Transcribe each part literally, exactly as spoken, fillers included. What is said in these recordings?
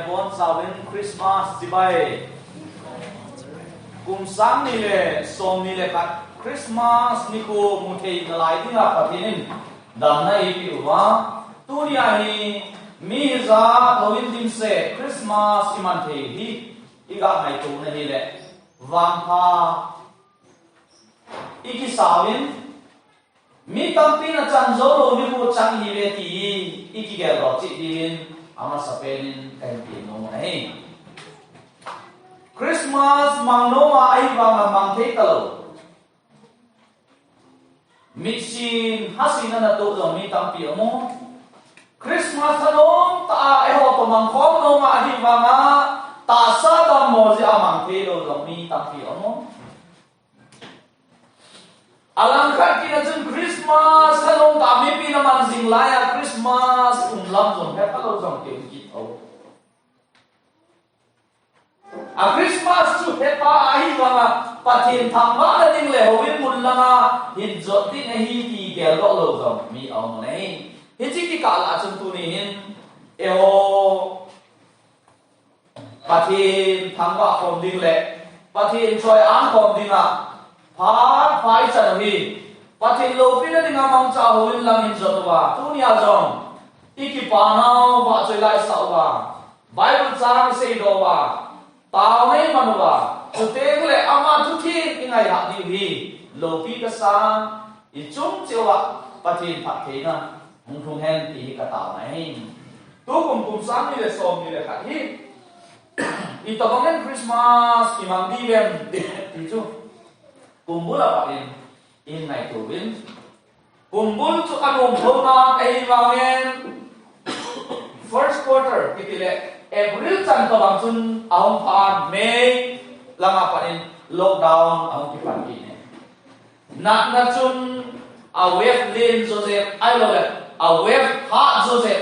Bonchauvin Christmas chibai. Kum sang ni le som ni le khat Christmas nikho mu thei nalai dinga Pathen in damna eipeh uva, tunia hi mi hijat louvin dimset Christmas iman thei hi iga ngaito na hile, vangpha ikisah uvin, mi tampin achan jou lou nikho chang ihiuve ti hi ikigel doh cheh diuvin amasapen in kahin tem nom u ahi. Christmas mang nom a ahivanga mang thei talou, mitsin hasin ana toh jong mi tampi aum e. Christmas thanom tah a eiho toh mang khom nom a ahivanga tahsa dammo jeh a mang thei lou jong mi tampi aum e. Alangkhat kit a chun Christmas thanom tah a mipin aman jing laiya Christmas um lam jong hepha lou jong kium kit e. A Christmas chu hepha ahivanga Pathen thangvahna ding le houin mun langa hin jot ding ahi ti geldoh lou jong mi aum e. Hiche kikah lah a chun tuni hin eiho Pathen thangvah khom ding le Pathen choi-at khom dinga phat pha ichan u hi Pathen loupina dinga mangcha houin lang in jot uva, tunia jong ikipa nau vahchoi la isah uva, Bible chang iseidoh uva, taona iman uva, chuteng le ama thutheng ingailhah diu hi loupi kasa, ichung cheh uva Pathen phattheina hung lhung hen ti hi kataona ahi. Tukum kum sang ni le som ni le khat hi itobang in Christmas imang diuvem ti chu kumbul a pat in ingaito uvin. Kumbul chu anom lhona ahivangin first quarter kiti le April chan tobang chun ahung phan, May langa pat in lockdown ahung kipan kit e. Natna chun a wave len jouse, ahilouleh a wave hah jouse,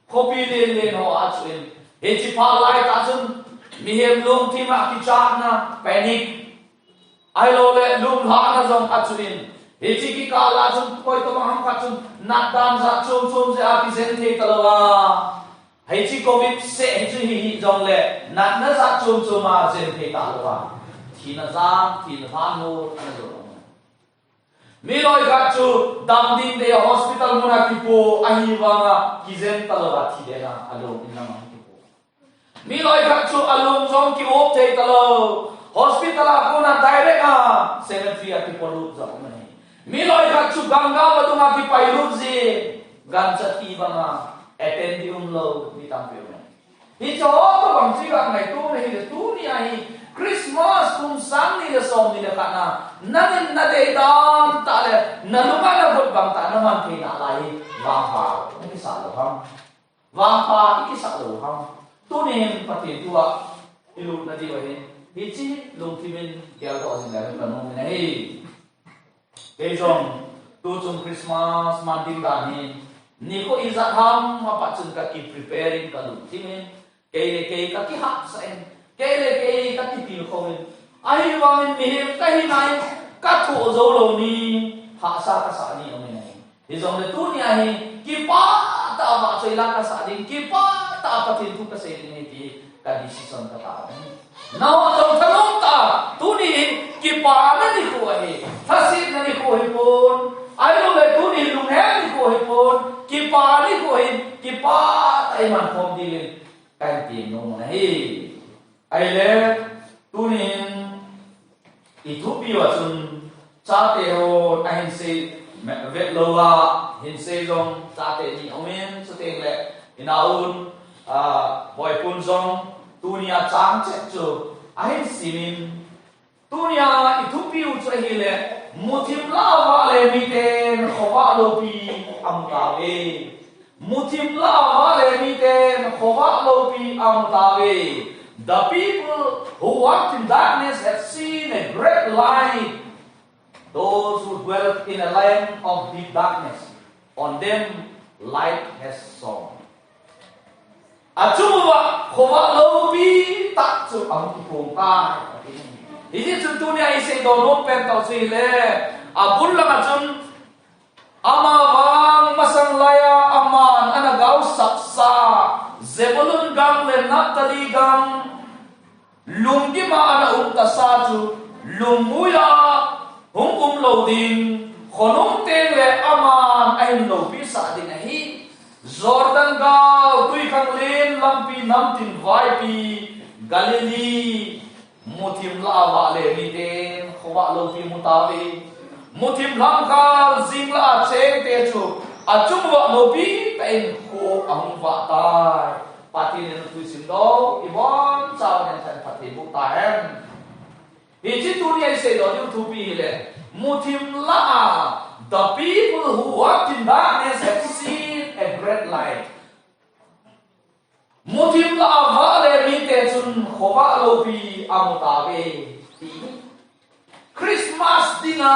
khopi len len ho a chuin, hiche phat laitah chun mihem lungthim a kichatna, panic, ahilouleh lunglhahna jong a chuin, hiche kikah lah a chun koi tobang ham khat chun natdan jat chom chom jeh a kijen thei talou a, hiche covid seh hichu hi hijongle natna jat chom chom a jen thei talou a, thina jat, thina lhan ho ana jo. Mi loikhat chu dam ding dia hospital muna kipo ahivanga kijen talou a, thi dena alung in lamang kipo. Mi loikhat chu alung jong ki-up thei talou, hospital a kona direct a cemetery a kipolut jong aum e. Mi loikhat chu Ganga vadung a kipailut jin, gancha thi banga attend ding umlou mi tampi aum e. Hiche ho tobang chu iga ngaito na hile, tunia hi Christmas kum sang ni le som ni le khat na, nangin nadei dan tah le nalunga nagot bang tah naman thei nalai hi vangpha ikisah lou ham? Vangpha ikisah lou ham? Tunin Pathen thu a ilut nadiu ahin, hiche lungthim in geldoh jing le kanom in ahi. Kei jong tuchung Christmas man ding dan hi nikho ijat ham apat chun kaki preparing, kalungthim in, kei le kei kakihahsah in, kei le kei kakitilkhou in, ahivangin mihem kahina in kathoh jou lou ni hahsa kasah ni aum in ahi. Hijongle tunia hi kipah tah a vahchoi la kasah ding, kipah tah a Pathen thu kasei ding ahi ti ka decision kata ahi. Nangho jong thanom tah a, tuni hi kipana nikho ahi, lhasetna nikho hipon, ahilouleh tuni lunghem nikho hipon, kipah nikho ahin, kipah tah a iman khom diuvin kahin tem nom u ahi. Ahile, tunin ithupiu a chun chate hon ahin sei vetlou a, hinsei jong chate ni aumin, chuteng le inaun, a, Boipun jong tunia chang chet chu ahin simin, tunia ithupiu chu ahile, muthim lah a vahle miten khovah loupi amu tauve. Muthim lah a vahle miten khovah loupi amu tauve. The people who walked in darkness have seen a great light. Those who dwelt in a land of deep darkness, on them light has shone. Achung uva khovah loupi tah chu ahung kiphong tai. Hijeh chun tunia isei donom pen tah chu ahile, abul langa chun, amavang masang laiya aman ana gaosap sa Galilee gam, lungdima ana um tasa chu, lungmuiya hung um lou ding, khonung teng le aman ahin lopi sah ding ahi. Jordan gal, twikhanglen lampi, namtin vaipi, Galilee, muthim lah a vahle miten khovah lopi mu tauve. Muthim lhamkhal jing lah a chengte chu achung uva lopi tah in kho ahung vah tai. Pathen in athusim doh, ibonchauvin Pathen in phatthei boh tahen. Hiche tunia isei doh diu thupi hile, muthim lah a, the people who walk in darkness have seen a great light. Muthim lah a vahle mite chun khovah lopi amu tauve, ti. Christmas dinga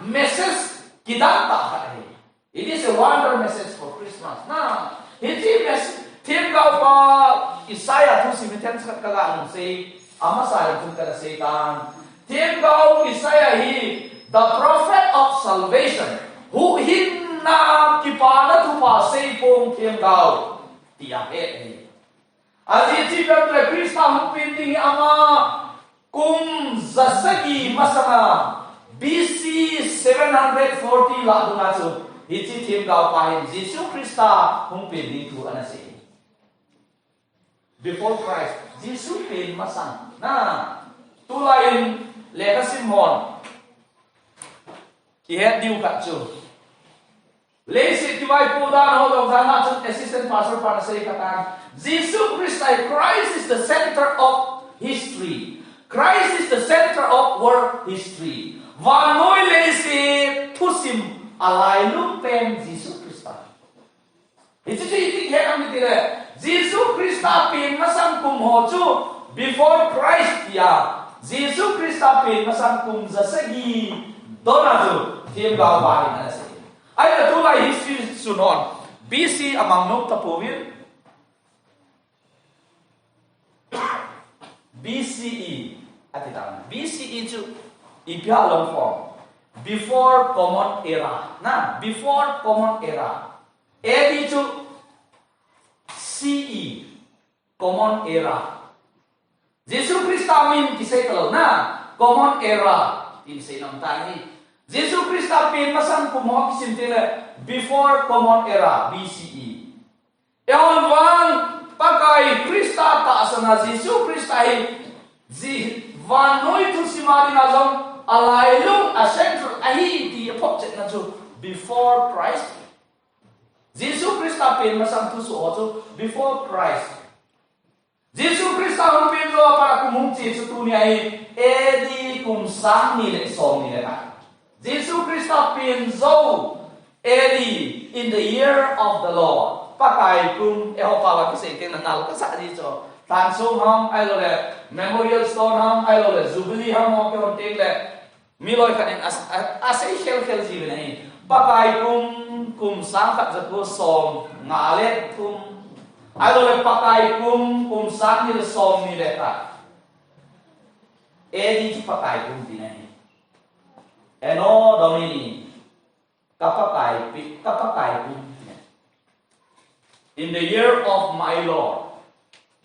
message kidang tah khat ahi. It is a wonder message for Christmas. Na, hiche message, themgaopa Isaiah thusim hi themcha khat kaga nung sei, amasa jong chun kana sei tan. Themgao Isaiah hi the prophet of salvation. Huhhingna kipana thupha seipong themgao, tia het ahi. Ajeh chu ipi ham itile Christa hung pen ding hi ama kum jasagi masanga B C seven hundred forty lah dunga chu hiche themgaopa hin Jesu Christa hung pen ding thu ana sei. Before Christ, Jesu pen masang. Na, tulai in lekha sim hon kihet diu khat chu, leiset kivaipoh dan ho jong jana chun assistant pastor pan asei khat in, Jesu Christ, Christ is the center of history. Christ is the center of world history. Vannoi leiset thusim alailung pen Jesu Christa. Hiche chu ipi het ham itile, Jesu Christa pen masang kum ho chu before Christ tia, Jesu Christa pen masang kum jasagi dona chu themgaopa hin ana sei. Ahile tulai history sun hon B C amang nom tapouvin, B C E ati tan. B C E chu ipi ham long form, before Common Era. Na, before Common Era. A D chu C E, Common Era. Jesu Christa min kisei talou na, Common Era tin sei nom tan ahi. Jesu Christa pen masang kum ho kisim teng le before Common Era, B C E. Eihon vang Pakai Christa tahsan a Jesu Christa hi, ji, vannoi thusim a dinga jong alailung, a central ahi ti aphotchetna chu before Christ. Jesu Christa pen masang thusoh ho chu before Christ. Jesu Christa hung pen jou a pat a kum hung che chu tunia hi A D kum sang ni le som ni le khat. Jesu Christa pen jou A D, in the year of the Lord. Pakai kum, eiho pao a kisei teng le nal kasah ji chu. Thansom ham, ahilou le Memorial Stone ham, ahilou le Jubilee ham ho kihon teng le mi loi khat in a, a, asei khel khel jiuvin ahi. Pakai kum, kum sang khat jako som nga le thum. Ahilou le Pakai kum, kum sang ni le som ni le khat. A D chu Pakai kum tina ahi. Anno Domini, ka Pakai pi, ka Pakai kum tina. In the year of my Lord.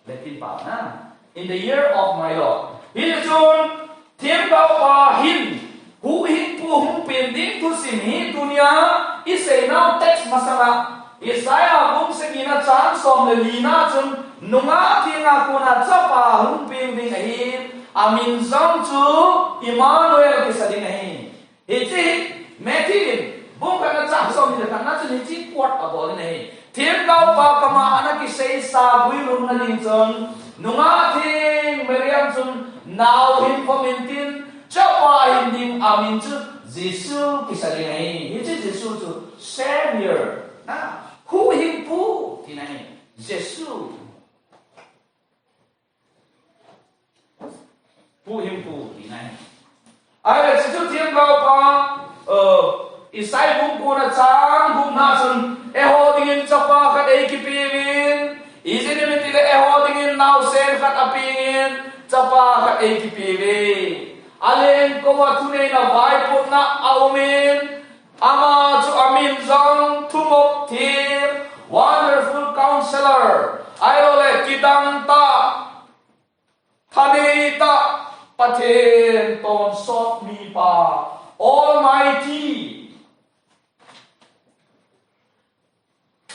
Latin pao na. In the year of my Lord. Hichun, themgaopa hin, huhhingpu hung pen ding thusim hi tunia isei nau text masanga, Isaiah bung sagi na chang som le li na chun, nungah thenga kona chapa hung peng ding ahi, amin jong chu Emmanuel kisa ding ahi. Hiche hi Matthew in bung khatna chang som ni le khatna chun hiche quote abol in ahi. Themgaopa kama ana kiseisa guilhunna ding chun, nungah theng Mariam chun nao hin khom intin, chapa hin ding, amin chu Jesu kisa ding ahi. Hiche Jesu chu Savior, na, huhhingpu tina ahi. Jesu. Huhhingpu tina ahi. Ahile hiche chu themgaopa, uh, Isaiah bung ko na chang gup na chun, eiho dingin chapa khat eikipeuvin, ijeh inem itile eiho dingin naosen khat apengin, chapa khat eikipeuvin. Alengkouva thuneina vaipotna aumin, ama chu amin jong Thumop Them, Wonderful Counselor, ahilouleh Kidang Tah,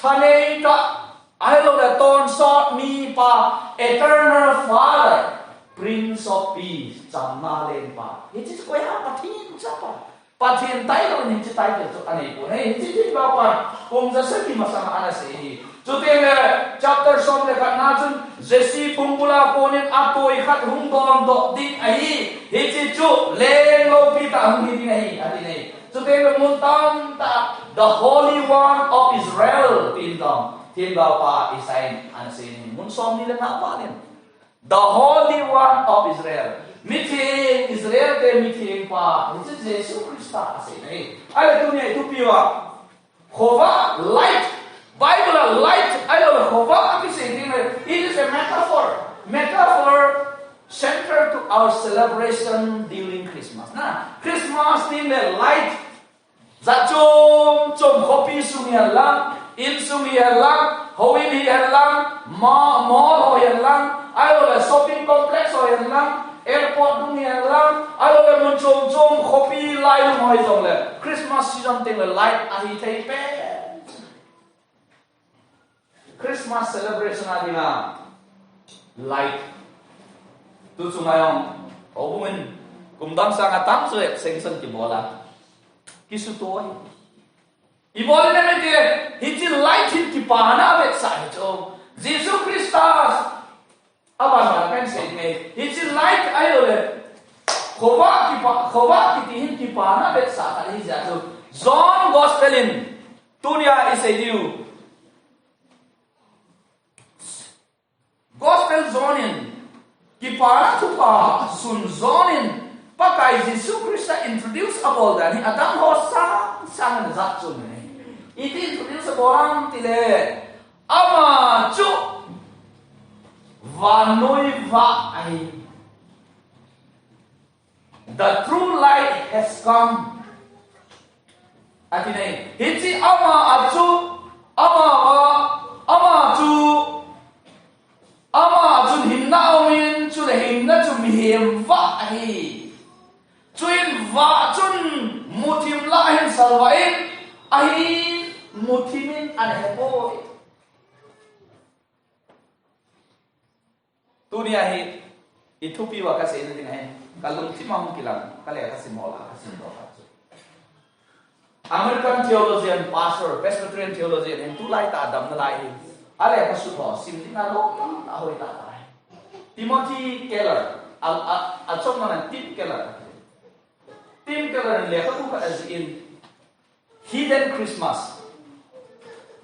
Thanei tah, ahilouleh tonsot mipa, Eternal Father, Prince of Peace, chamna lengpa. Hiche koi ham? Pathen chapa. Pathen tailou in hiche title chu anei pon ahi. Hiche themgao pan kum ja sagi masang a ana sei ahi. Chuteng le chapter som le khat na chun Jesse phungbul a konin atoi khat hung dondoh ding ahi. Hiche chu leng loupi tah hung hi ding ahi, ati ahi. Chuteng le mun tamtah The Holy One of Israel tin jong themgao pa Isaiah in ana sei ahi. Mun somni le nga val in The Holy One of Israel. Mitheng, Israel te mitheng pa, hiche Jesu Christa asei ahi. Ahile tunia i thupi uva, khovah, light. Bible a light, ahilouleh khovah akisei ding le, it is a metaphor. Metaphor central to our celebration during Christmas. Na, Christmas ding le light. Jat chom chom, khopi sung hi hen lang, insung hi hen lang, houin hi hen lang, ma-, mall ho hi hen lang, ahilouleh shopping complex ho hi hen lang, airport dung hi hen lang, ahilouleh mun chom chom, khopi lailung ho hi jongle, Christmas season teng le light ahi thei pen. Christmas celebration a dinga light. Tu chunga jong, houbung in kum dang sang a tam chu extension kibol a, kisuto ahi. Ibol in iti le, hiche light hin kipana avetsah ahi chu. Jesu Christa aban ban pen sei nge, hiche light ahilouleh khovah kipa, khovah kiti hin kipana avetsah khat ahi jeh chun, John Gospel in tunia isei diu, Gospel John in, kipana thupha sun John in, Pakai Jesu Christa introduce abol dan hi adang ho sang sang in ajah chun ahi. Iti introduce abol ham tile, ama chu vannoi vah ahi. The true light has come. Ati ahi. Hiche ama a chu, ama a, ama chu, ama a chun hinna aumin, chule hinna chu mihem vah ahi. Chuin vah chun muthim lah a hin salvah in, ahin muthim in ana hepoi. Tunia hi, i thupi uva kaseina ding ahin, kalungthim a hung kilang, ka lekha sim ho lah a kasim doh khat chu. American theologian, pastor, Presbyterian theologian, hin tulai tah a damna lai hi. Alekha sut ho, sim ding a lou, ahoi tah tah ahi. Timothy Keller, a, a, achomna in Tim Keller. Tim Keller in lekhabu khat ajih in, Hidden Christmas.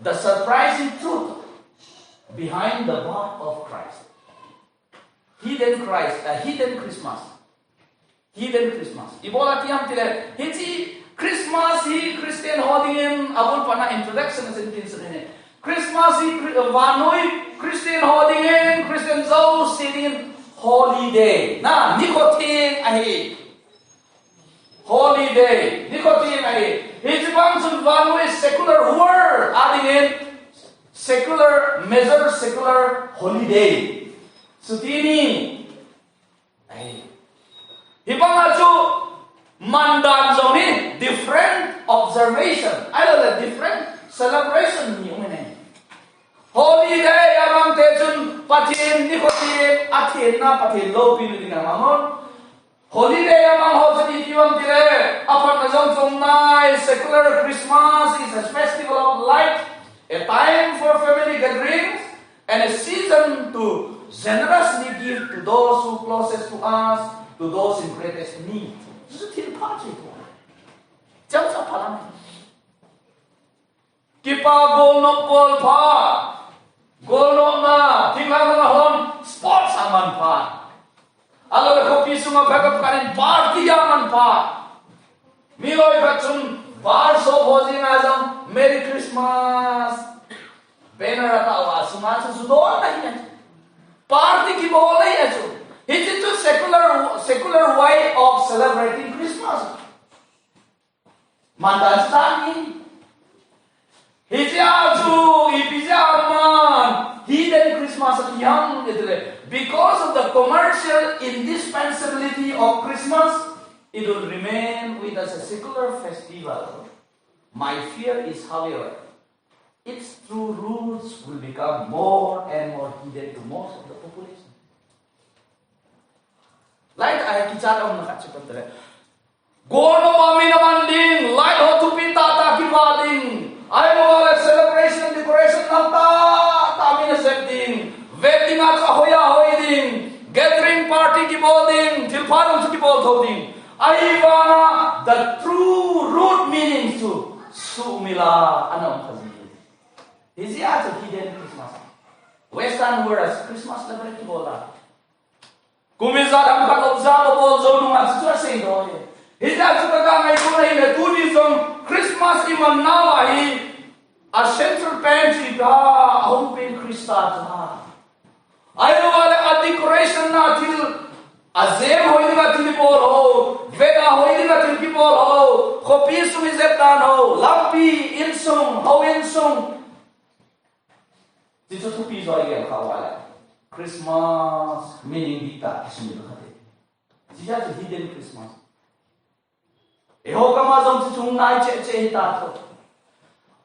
The surprising truth behind the birth of Christ. Hidden Christ, a hidden Christmas. Hidden Christmas. Ibola ti ham tile, hiche Christmas hi Christian ho dingin, abul pana introduction ahin tin sene. Christmas hi Chri-, vannoi Christian ho dingin, Christian jouse dingin holiday. Na, nikho theng ahi. Holiday, nikho theng ahi. Hiche bang chun vannoi secular world a dingin secular, major secular holiday. Chuti ni ahi. Hibang a chu mandan jong hi different observation, ahilouleh different celebration ni um in ahi. Holiday a bang te chun Pathen nikho theng, athenna Pathen loupina dinga mang un. Holiday a mang ho chu iti ham tile, aphatna jong chom nai, secular Christmas is a festival of light, a time for family gatherings, and a season to generously give to those who closest to us, to those in greatest need. Chu chu thil pha chu ahi. Chau cha pha lam. Kipa golnop golpha, golnopna, thinglhang langa hon, sports a manpha. Ahilouleh khopi sunga phabep khat in party a manpha. Mi loi khat chun bar sop ho jeng a jong Merry Christmas banner atah uva, asunga chu ju don ahi. Party kibolna ahi chu. Hiche chu secular, secular way of celebrating Christmas. Mandan chu tah ahi. Hiche a chu, ipi jeh a man, hidden Christmas ati ham itile, because of the commercial indispensability of Christmas, it will remain with us a secular festival. My fear is, however, its true roots will become more and more hidden to most of the population. Lai ta ai kichat a umna khat chu pan tale. Golmo ma min aman ding, light ho thupi tah tah kiva ding. Ahilou le celebration, decoration nal tah tah min asep ding. Vet ding a chu ahoi ahoi ding. Gathering party kibol ding, thilpha jong chu kibol tho ding. Ahivanga the true root meaning chu sumil a ana um kha ji. Hijeh a chu hidden Christmas. Western world a Christmas celebrate kibol a. Kum ijat ham khat observe abol jou nunga chu asei doh e. Hijeh a chu ka ngaito na hile tuni jong Christmas iman nau ahi a central point chu ipi ham, ahung pen Christa chu ham. Ahilou le a decoration na thil, ajem hoi dinga thil ibol ho, vet a hoi dinga thil kibol ho, khopi sung ijep dan ho, lampi, insung, hou insung. Chuchu thupi jo igel kha uva le Christmas meaning dihtah kisumil kha te. Hijeh a chu hidden Christmas. Eiho gam a jong chu chung nai cheh cheh hita tho.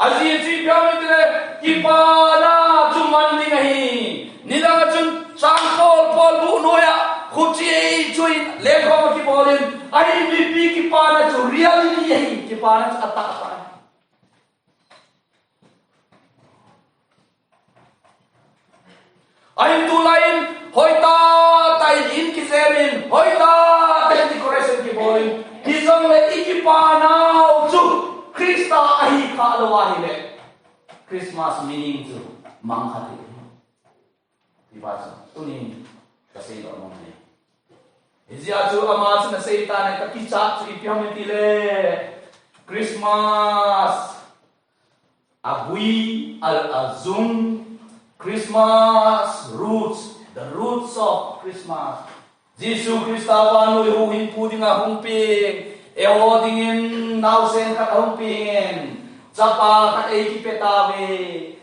Ajeh chu ipi ham itile, kipana chu man ding ahi. Nidang a chun chang pol pol bu noiya, khuchi ei chu in, lengkhom a kibol in, ahi mipi kipana chu reality ahi, kipana chu atah tah ahi. Ahin tulai in, hoi tah tah in in kijem in, hoi tah tah in decoration kibol in, hijongle i kipanau chu Christa ahi kha lou ahile, Christmas meaning chu mang kha thei. Ipi chu, tunin kasei doh nom ahi. Hijeh a chu ama chun asei tan ahi, ka kichat chu ipi ham itile, Christmas agui, a, ajung, Christmas roots, the roots of Christmas. Jesu Christa vannoi huhhingpu dinga hung peng, eiho dingin naosen khat ahung peng in, chapa khat eikipe tauve.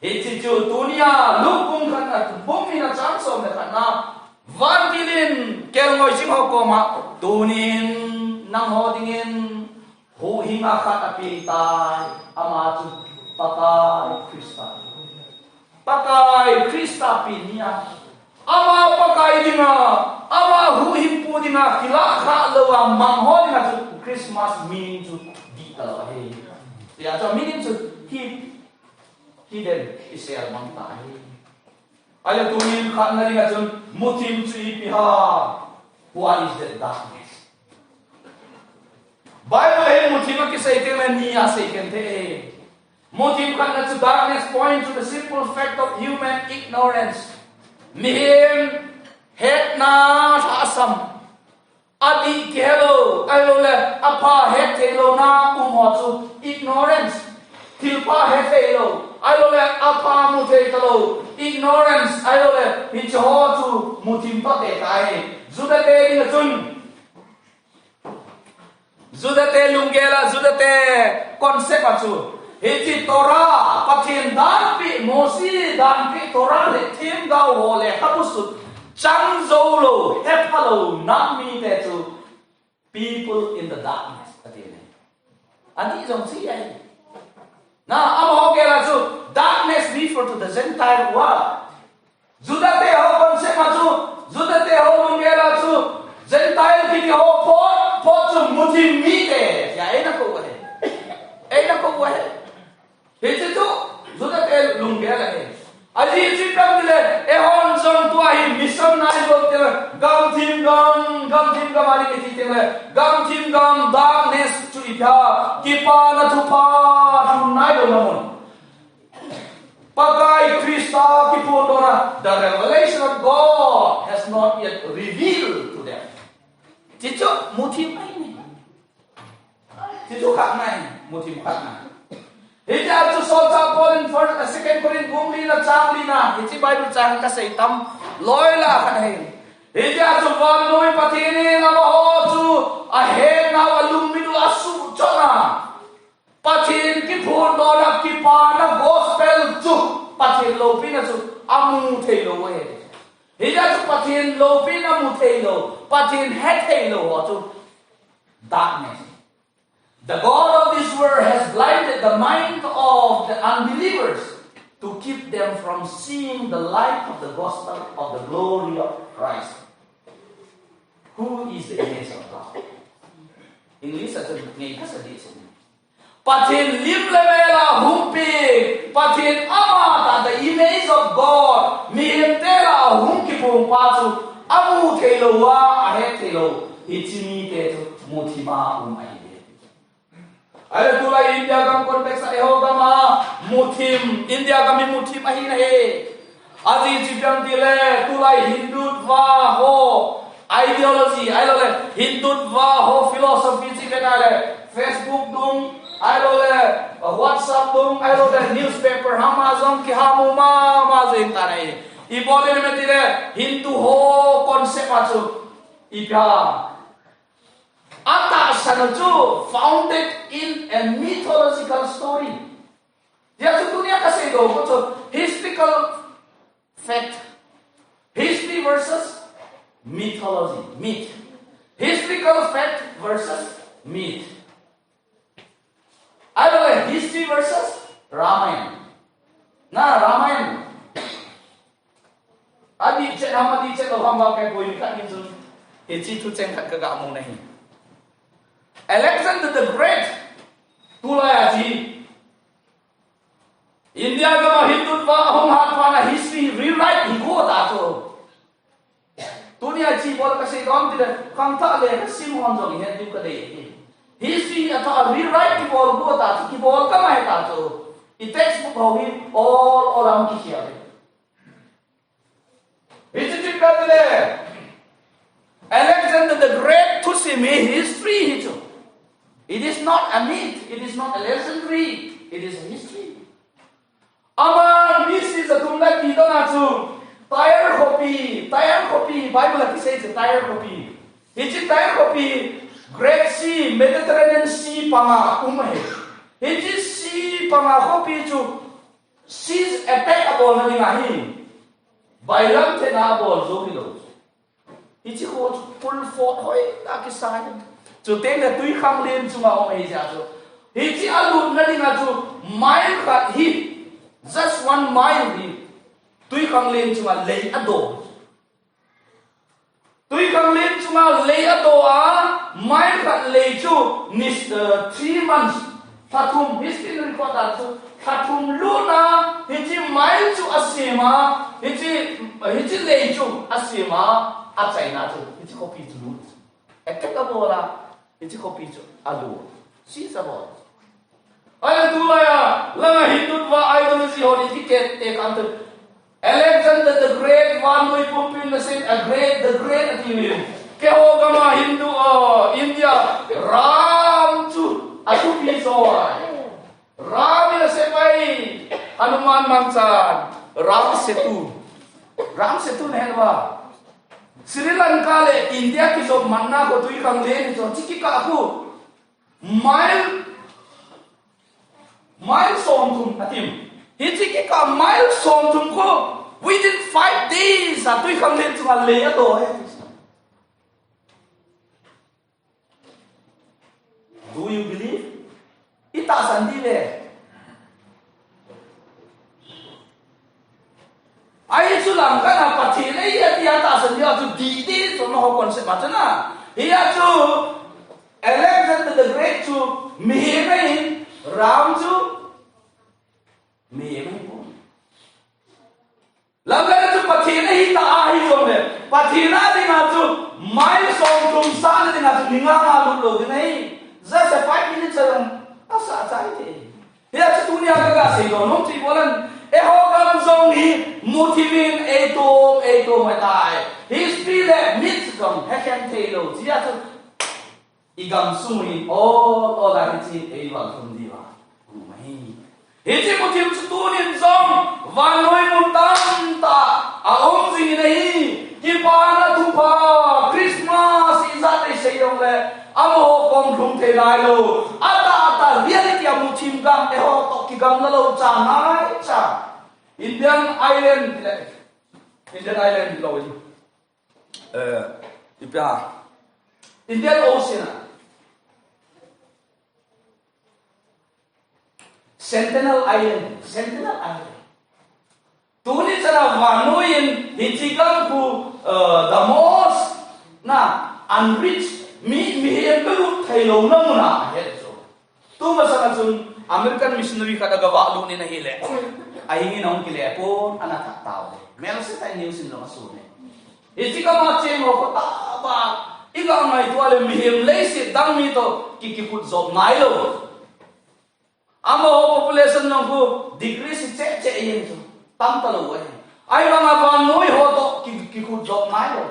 Hiche chu tunia Luke bung khatna, bung nina chang som le khatna, vantil in kelngoi jing ho koma, tunin nangho dingin huhhing a khat apeng tai, ama chu Pakai Christa. Pakai Christa pen ni a, ama Pakai dinga, ama huhhingpu dinga kilah khah lou a mang ho dinga chu Christmas meaning chu dih talou ahi. Tia chu meaning chu hi, hidden, isel mang ta ahi. Ahile tunin khatna dinga chun muthim chu ipi ham. What is that darkness? Bible hin muthim akisei tengle ni asei khen thei. Muthim khatna chu darkness point to the simple fact of human ignorance. Mihem hetna lhasam. Adih kihelou, ahiloule apha hettheilouna um ho chu ignorance. Thilpha hetheilou, ahiloule apha muthei talou, ignorance, ahiloule hiche ho chu muthim toh te tai. Juda te dinga chun, Juda te lunggel a, Juda te concept a chu, hiche Torah, Pathen danpeh, Mosi danpeh Torah le themgao ho lekhabu sut chang joulou, hephalou nam mite chu people in the darkness, ati ahi. Adih jong chu ahi. Na, amaho gel a chu darkness refer to the Gentile world. Juda te ho concept a chu, Juda te ho lunggel a chu, Gentile kiti ho phot, phot chu muthim mite, tia eina kou ahi. Eina kou ahi. Hiche chu Juda te lunggel ahi. Ajeh chu ipi ham itile, eihon jong tua hi mission na ibol tengle, gamthim gam, gamthim gam a ding iti tengle, gamthim gam, darkness chu ipi ham, kipana thupha lhunna ilouna mun. Pakai Christa kiphondohna, the revelation of God has not yet revealed to them. Hiche chu muthim ahi. Hiche chu khatna ahi, muthim khatna. Hitia chu Solchah Paul in first, uh, Second Corinth bung lina chang lina, hiche Bible chang kasei tam loi lah khat ahi. Hitia chu vannoi Pathen in amaho chu ahenau alungmit u asuhchotna. Pathen kiphondohna kipana gospel chu, Pathen loupina chu amu theilou ahi. Hitia chu Pathen loupina mu theilou, Pathen hetheilou ho chu darkness. The god of this world has blinded the mind of the unbelievers. them from seeing the light of the gospel of the glory of Christ, who is the image of God. English a chun ngei kasa ding chu. Pathen lim le mel a hung pi, Pathen ama tah, the image of God, mihem te lah a hung kiphong pa chu amu thei lou a, ahet thei lou, hiche mite chu muthim a um ahi. Ahile tulai India gam context a eiho gam a muthim, India gam hi muthim ahi nahi. Ajeh chu ipi ham itile, tulai Hindutva ho ideology, ahilouleh Hindutva ho philosophy chu ipi ham itile, Facebook dung, ahilouleh WhatsApp dung, ahilouleh newspaper ham a jong kiham u mama jeng tan ahi. Ibol in ham itile, Hindu ho concept a chu ipi ham, atahsan u chu founded in a mythological story. Hijeh chun tunia kasei doh u chu historical fact. History versus mythology, myth. Historical fact versus myth. Ahilouleh history versus Ramayana. Na Ramayana. Adih chet ham, adih chet lou ham, vang kaipui khat ni chun hiche thucheng khat kaga mu nahi. Alexander the Great, tulai a chu India gam a Hindutva ahung hat phat a history rewrite hi got a chu. Tunia hiche bol kasei doh u ham itile, khangthah lekha sim hon jong ihet diu kadei ahi. History athah a rewrite kibol got a chu, kibol kamai ta chu. I textbook ho hi ol ol a hung kikhel ahi. Hiche chu ipi ham itile, Alexander the Great thusim hi history hi chu. It is not a myth, it is not a legendary, it is a history. Ama B C ja thum le li dona chu Tyre khopi, Tyre khopi, Bible a kisei chu Tyre khopi. Hiche Tyre khopi Great Sea, Mediterranean Sea panga um ahi. Hiche sea panga khopi chu siege attack abolna dinga hi, bailam thena abol jou hilou. Hiche kho chu kulfot hoitah a kisai. Chuteng le twikhanglen chunga um ahi jeh chun, hiche alutna dinga chu mile khat hi, just one mile hi, twikhanglen chunga lei adoh. Twikhanglen chunga lei adoh a, mile khat lei chu ni, eh, three months, lha thum, history record a chu lha thum lutna, hiche mile chu asem a, hiche, hiche lei chu asem a, achaina chu hiche khopi chu lut. Attack abol a, hiche khopi chu alut. Siege abol. Ahile tulai a, langa Hindutva ideology ho ni ticket te kan tu. Alexander the Great, vannoi pumpin nasem, a great, the great ati uvin. Keiho gam a Hindu, uh, India, Ram chu athupi jo ahi. Ram in asem pai, Hanuman mangchan, Ram Setu. Ram Setu nahet uva? Sri Lanka le India kijop matna kho twikhanglen hi chu, hiche kikah khu mile, mile somthum atim. Hiche kikah mile somthum khu within five days a twikhanglen chunga lei adoh ahi. Do you believe? Itahsan dih le. Ahi chu langkhat a Pathen ahi ati a tahsan dih a chu dih dih chu amaho concept a chu na. Hia chu Alexander the Great chu mihem ahin, Ram chu mihem ahi poi. Lamkhat a chu Pathen ahi ta ahi jongle, Pathen a dinga chu mile somthum sahna dinga chu ni nga nga lut lou ding ahi. Just a five minutes a jong asah chai thei. Hia chu tunia kaga seidoh nom chu ibolan, eiho gam jong hi muthim in eitom eitom ahitai. History le myth jong hekhen thei lou. Hia chu igam sung in ol ol a hiche eival thum diuva um ahi. Hiche muthim chu tunin jong vannoi mun tamtah a um jing in ahi. Kipana thupha, Christmas ijat eisei jongle amaho kom lhung thei nailou. Atah atah reality a muthim gam eiho toh kigamla lou cha nai cha. Indian Island le, Indian Island lou in, eh, ipi ham, Indian Ocean a Sentinel Island, Sentinel Island. Vannoi in hiche gam khu, uh, the most na unreached, mi, mihem kalut theilou na mun ahi chu. Tumasang a chun American missionary khat agavah lut in ahile, ahin ahung kile pon, ana that tauve. Melse tah in news in jong asun e. Hiche gam a cheng ho khu tahbeh, iga ngaito le mihem leiset dang mi toh ki, kikhut jop nailou. Amaho population jong khu decrease cheh cheh ahi chu. Tam talou ahi. Ahivanga vannoi ho toh ki, kikhut jop nailou.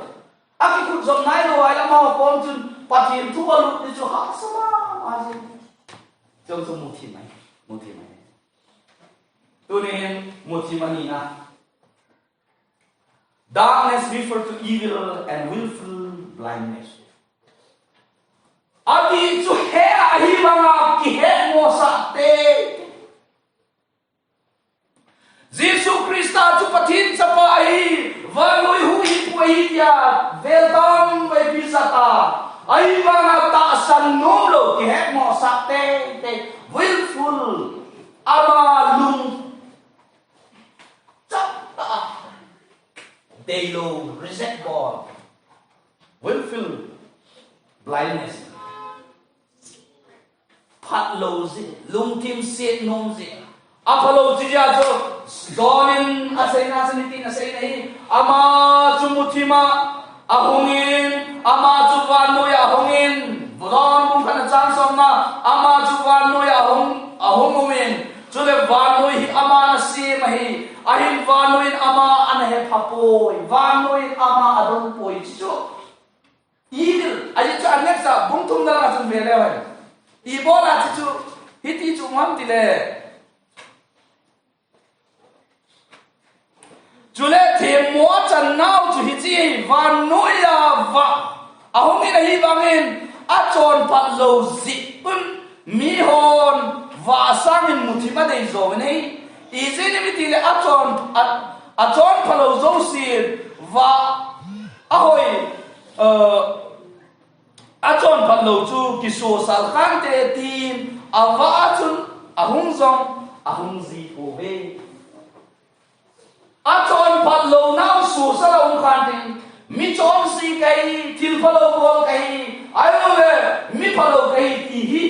Akikhut jop nailou ahi, amaho kom chun Pathen thu alut ding chu hahsa mama jeng. Chujong chu muthim ahi, muthim ahi. Tuni hin muthim anina. Darkness refer to evil and willful blindness. Ati chu he ahivanga kihetmosah te. Jesu Christa chu Pathen chapa ahi, vannoi huhhingpu ahi tia, vel tamvei pi jat a, ahivanga tahsan nomlou, kihetmosah te, te, willful, ama lung chaptah a deilou, reject bol, willful blindness. Phatlou jeh, lungthim set nom jeh. Aphalou jeh chu, John in aseina chu hitin asei ahi, ama chu muthim a ahungin, ama chu vannoi a ahungin, John bung khatna chang somna, ama chu vannoi a ahung, ahung uvin, chule vannoi hi aman asem ahi, ahin vannoi in ama ana hepha poi, vannoi in ama adon poi, chuchu. Evil, ajeh chu next a bung thumna a chun ve leu hen. Ibola chuchu, hiti chu um ham tile. Chule themmo achan nau chu hiche, vannoi a vah ahungin ahivangin, achonphat lou jeh un mihon vah sangin muthim adei jongin ahi. Ijeh inem itile achon, a, achonphat lou jousen vah ahoi, uh, achonphat lou chu kisosal khante tin, avah a chun ahung jong ahung ji pouve. Achonphat lou nau sosal a um khan tin, mi chonse kahi, thil phalou bol kahi, ahilouleh mi phalou kahi ti hi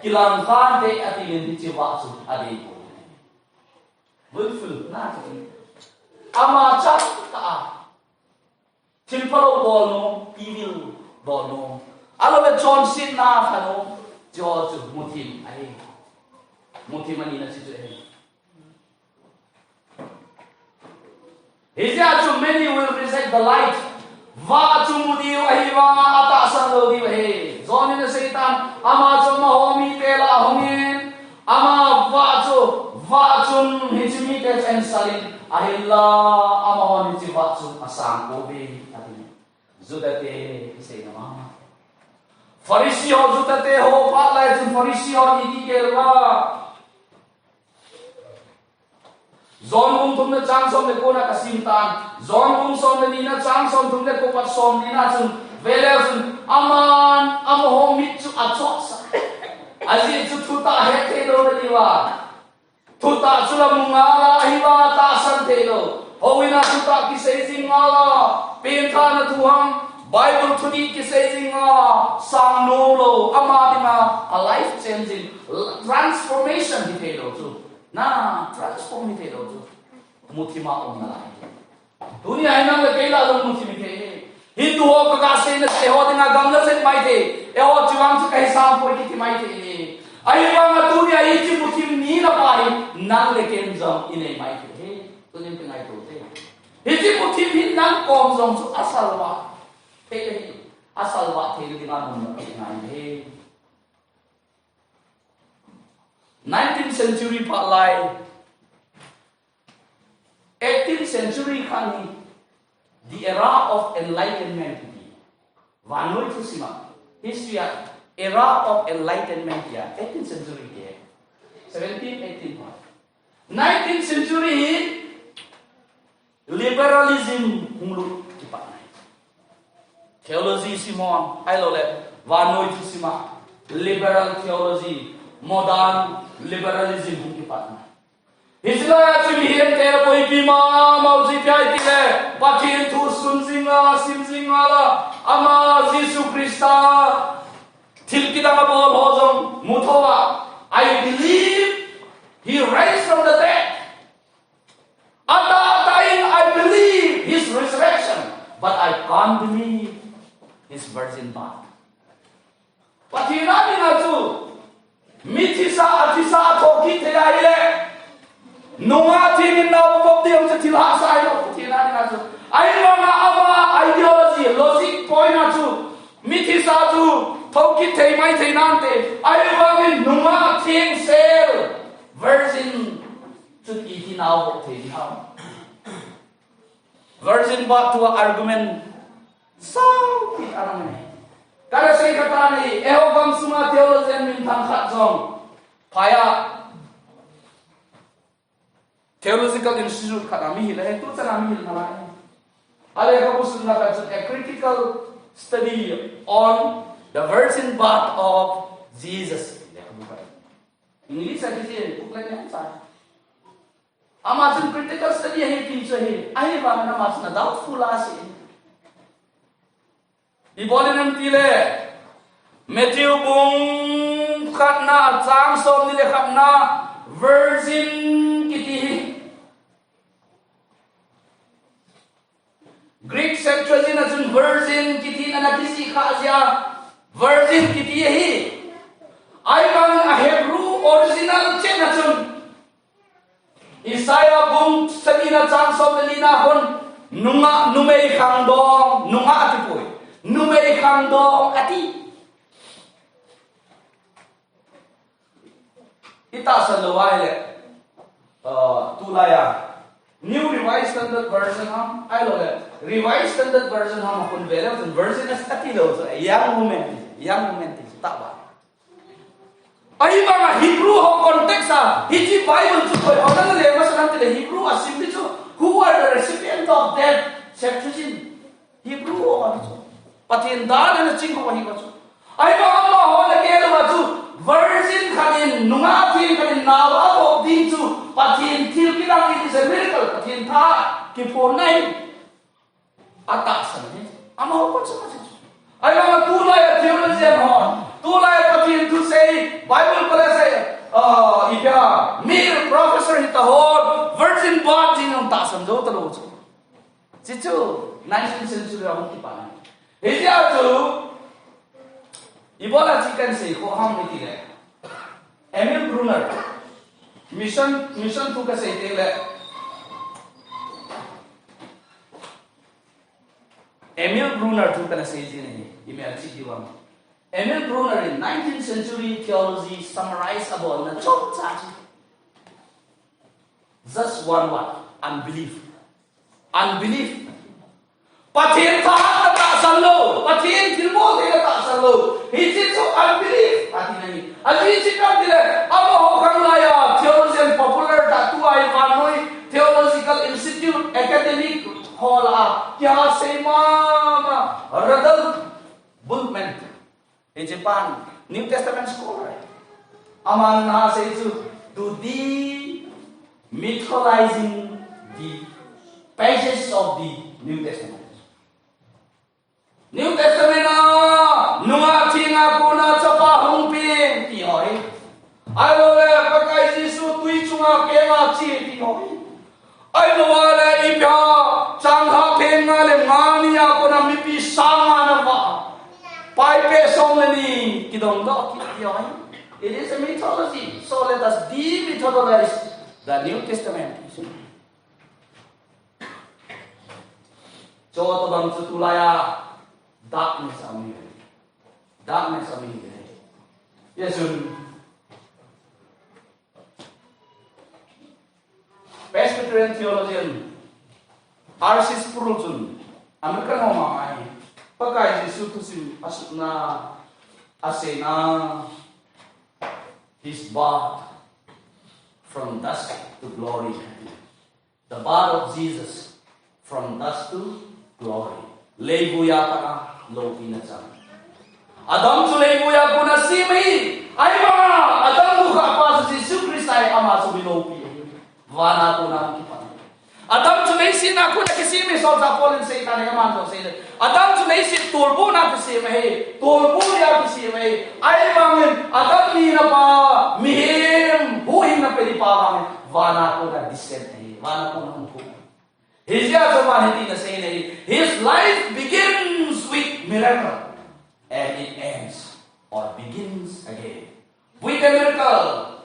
kilang khante atin hiche vah chu adei pouve. Willful na chu. Ama chaptah a thil phalou bol nom, evil bol nom, ahilouleh chonsetna kha nom, chuho chu muthim ahi. Muthim anina chuchu ahi. Hijeh a chu many will reject the light. Vah chu mu diu ahivanga atahsan lou diu ahi. John in aseitan, ama chu amaho mite lah a ahungin, ama vah chu, vah chun hiche mite chu ahin sal in, ahinla amahon hiche vah chu asang pouve, ati. Judate kiseina ma. Pharisee ho, Judate ho phat lai chun Pharisee ho iti gel uva. John bung thumna chang som le kona kasim tan. John bung som le nina chang somthum le ko pat somlina chun, ve leu chun, aman amaho mit chu achotsah. Ajeh chu thutah het thei lou na diuva. Thutah chu la mu ngal a, ahivanga tahsan thei lou. Houin a thutah kisei jing ngal a, pengthahna thu ham, Bible thudih kisei jing ngal a, sang nom lou, ama dinga a life changing, transformation hi thei lou chu. Na, transform hi thei lou chu. Muthim a um nalai. Tunia hi nang le kei lah jong muthim hi thei. Hindu ho kaga seina chu eiho dinga gamla jep mai thei. Eiho chu vang chu kahisam poi kiti mai thei. Ahivanga tunia hiche muthim nina pa hi nang le ken jong inei mai thei. Tunin kingaito te. Hiche muthim hi nang kom jong chu asalvah thei ahi. Asalvah thei dinga mun napeh ngai ahi. Nineteenth century phat lai, eighteenth century khan hi, the era of enlightenment ti. Vannoi thusim a, history a, era of enlightenment tia, eighteenth century ti. Seventeen, eighteen phat. Nineteenth century hi, liberalism hung lut kipatna. Theology sim hon, ahilouleh, vannoi thusim a, liberal theology, modern liberalism hung kipatna. Hiche lai a chu mihem te la boipi mama u chu ipi ham itile, Pathen thu sun jing a, sim jing a la, ama Jesu Christa thil kidang abol ho jong mu thou a, I believe he raised from the dead. Atah tah in I believe his resurrection, but I can't believe his virgin birth. Pathen a dinga chu, mi thisa, athisa, athoukit thei ahile, nungah theng in nao avop ding chu thil hahsa ahilou, Pathen a dinga chu. Ahivanga ama ideology, logic point a chu, mi thisa chu thoukit thei mai thei nante. Ahivangin nungah thengsel, virgin chu iti nao avop thei ding ham. Virgin birth tua argument sao pi anang ne. Kana sei khat ahi, eiho gamsunga theologian minthang khat jong phai a, theological institute khat a mihil ahi, tuchan a mihil nalai. Alekhabu sunna khat chu A Critical Study on the Virgin Birth of Jesus. Lekhabu khat. English a kichen, booklet ne sa. Ama chun critical study ahi ti chu ahi, ahivangin ama chun a doubtful asei. Ibol in ham itile, Matthew bung khatna, chang somni le khatna, virgin kiti hi. Greek Septuagint a chun virgin kiti in ana kijih kha jeh a, virgin kiti ahi. Ahivangin a Hebrew original chen a chun, Isaiah bung sagina chang som le lina a kon, nungah, numei khangdong, nungah ati poi. Numei khangdong ati. Itahsan lou ahile, uh, tulai a New Revised Standard Version ham, ahilouleh Revised Standard Version ham a kon vele, chun virgin ati lou, chu young woman, young woman ti, tah ba. Ahivanga Hebrew ho context a, hiche Bible chu koi ho nana le masa nante le Hebrew a sim ti chu, who are the recipient of that Septuagint? Hebrew ho a chu. Pathen dan ana ching ho hi ko chu. Ahivanga amaho le kei lou a chu, virgin khat in, nungah theng khat in, nao avop ding chu, Pathen thil kidang, it is a miracle, Pathen tha kiphonna ahi. Atahsan ahi. Amaho koi chu ma chu. Ahivanga tulai a theologian ho, tulai a Pathen thusei, Bible college sei, ah, ipi ham, mere professor hita ho, virgin birth ding jong tahsan jou talou chu. Hichu nineteenth century a hung kipan ahi. Hijeh a chu, ibola hiche kahin sei kho ham itile, Emil Brunner, mission, mission thu kasei teng le, Emil Brunner thu kana sei jin ahi, imelchih diu vang. Emil Brunner in nineteenth century theology summarize abolna chomcha chu. Just one word, unbelief. Unbelief. Pathen thahatna tahsan lou, Pathen thilbol theina tahsan lou. Hiche chu unbelief ati ahi. Ajeh chu ipi ham itile, amaho khanglai a theologian popular tah tua hi vannoi theological institute, academic ho lah a kihasei mama, Randall Bultmann. Hiche pan New Testament scholar. Aman ana sei chu, to demythologizing the pages of the New Testament. New Testament a, nungah theng a kona chapa hung peng ti ho hi. Ahilouleh, Pakai Jesu tui chunga kenga che ti ho hi. Ahilouleh, ipi ham, changlhah peng nga le nga ni a kona mipi sang nga ana vah. Paipeh som le ni kidong doh kit ti ho hi. It is a mythology. So let us demythologize the New Testament. Chutobang chu tulai a darkness a um ahi. Darkness a um ahi. Hijeh chun Presbyterian theologian R C Sproul chun American ho mama hi Pakai Jesu thusim asutna, aseina, his birth from dust to glory. The birth of Jesus from dust to glory. Leivui a pat a loupina chang. Adam chu leivui a kona sem ahi. Ahivanga Adam nukhah pa chu Jesu Christa ahi, ama chu mi loupi ahi. Vana kona hung kipan. Adam chu leiset a kona kisem e, solchah Paul in asei tan ahi, aman jong asei le. Adam chu leiset tolbuna kisem ahi, tolbu dia kisem ahi. Ahivangin Adam nina pa, mihem huhhingna pe pa vangin vana kona descend ahi, vana kona hung thum. Hijeh a chu aman hitin asei ahi, his life begins with miracle and it ends or begins again with a miracle.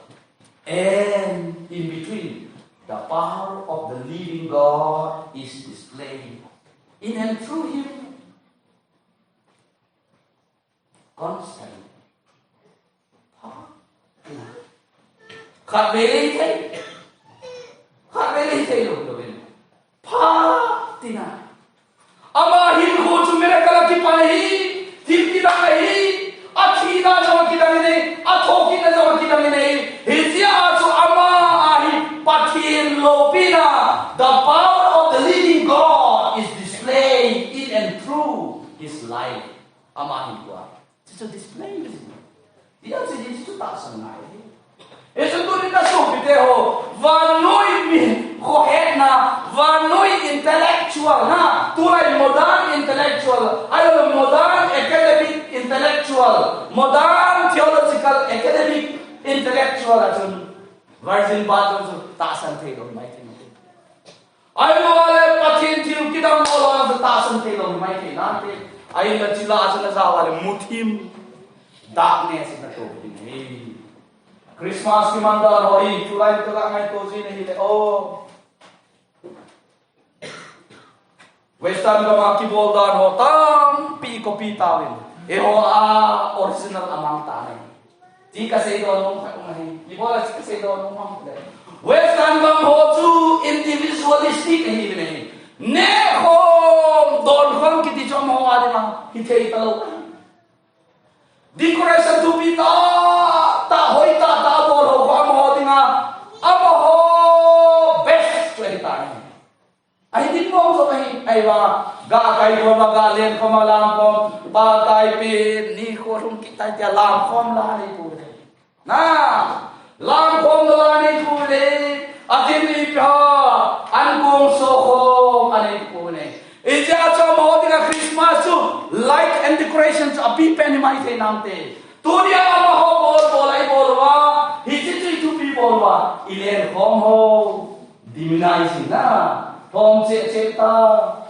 And in between, the power of the living God is displayed in and through him constantly. Khatvei le hithei, khatvei le hithei lou, lou in. Pha tina. Ama hinkho chu miracle a kipan ahi, thil kidang ahi, athina jong kidang in ahi, athokitna jong kidang in ahi. Hijeh a chu ama a hi Pathen loupina, the power of the living God is displayed in and through his life. Ama hinkho a. Hichu display ahi. Hichu, hichu tahsan ngai. Hichu tunin na sopite ho, vannoi mi khohetna, vannoi intellectual na, tulai modern intellectual, ahilou le modern academic intellectual, modern theological academic intellectual a chun virgin birth chu tahsan thei lou mai thei. Ahilou le Pathen thil kidang bol a chu tahsan thei lou mai thei nante. Ahinla chila chu na jao le muthim, darkness na to ding ahi. Christmas kiman dan ho hi, tulai tah a ngaito jing ahi le o. Western gam a kibol dan ho tampi copy tauvin, eiho a original amang tan ahi. Ti kasei don nom khat um ahi. Ibola ti kasei don nom ham le. Western gam ho chu individualistic ahi le. Nehkhom donkhom kiti chu amaho a dinga hithei talou. Decoration thupi tah, tah hoi tah, tah bol ho amaho dinga, amaho best chu ahi tan ahi. Ahi ding mong jong ahi, ahivang, ga kai khom a, ga len khom a, lam khom, pa tai pen, nikho lhung kit tai tia lam khom la nei poi. Na, lam khom la nei poi. Atin ipi ham, ankong so khom a nei poi. Hijeh a chu amaho dinga Christmas chu light and decoration chu apipen hi mai thei nante. Tunia amaho bol bol a ibol uva, hiche chu ithupi bol uva, ilen khom ho. Demonizing na, khom cheh cheh ta.